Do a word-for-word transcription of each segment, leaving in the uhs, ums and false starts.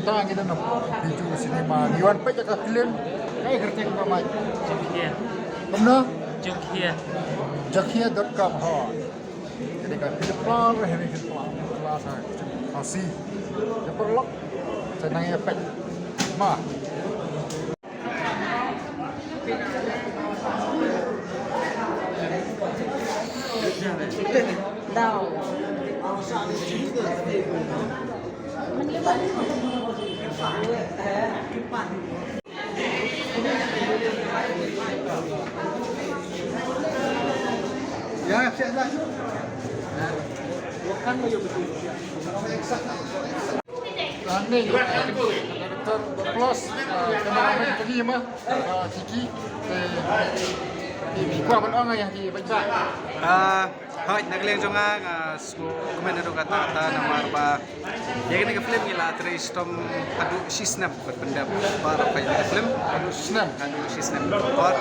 Ngi don ha Bijou Cinema, ngi wan peit ïa ka film. Kaei kyrteng kaba mait? Jingkhia. Kumno? Jingkhia. Jingkhia dot com, ho. Kane ka film klar, kane ka film klar, klar sa Khasi. Ïa paralok, sa nang ïa peit. Ma. Ani, director plus, ah, cameraman pagi ma, ah, Kiki, eh, ki kwah ban ong ïa ki bad ba. Ah, hooid, na ka liang jong nga, nga sngewkmen haduh katta katta namar ba ïa kane ka film ngi la trei shitom haduh shisnem ban pyndep baroh kane ka film. Haduh shisnem. Haduh shisnem por.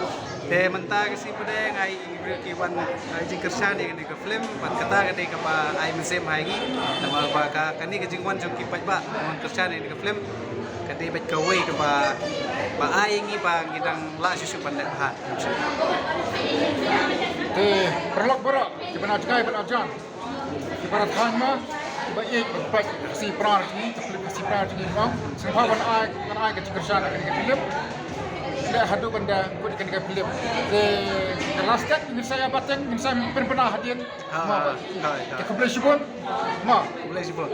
Te mynta ka sngi pat nga i briew ki wan, ah, jingkyrshan ïa kane ka film, bad kata ka dei kaba ai mynsiem ha ngi, namar ba ka, kane ka jingwan jong ki paidbah wan kyrshan ïa kane ka film ka dei beit kawei kaba, ba ai ngi ba ngi dang lah shuh shuh ban leh bha. Te paralok baroh kiba na jngai bad na jan, kiba na thaiñ ma, kiba ïeit bad peit Khasi Prar jong ngi, ka film Khasi Prar jong ngi, ong sngewbha ban ai, ban ai ka jingkyrshan ïa kane ka film. Leh haduh ban da kut ïa kane ka film. Te ka last step ngin sa ïa bateng, ngin sa pynbna hadien. Ha, ha, ha. Te khublei shibun. Ma. Khublei shibun.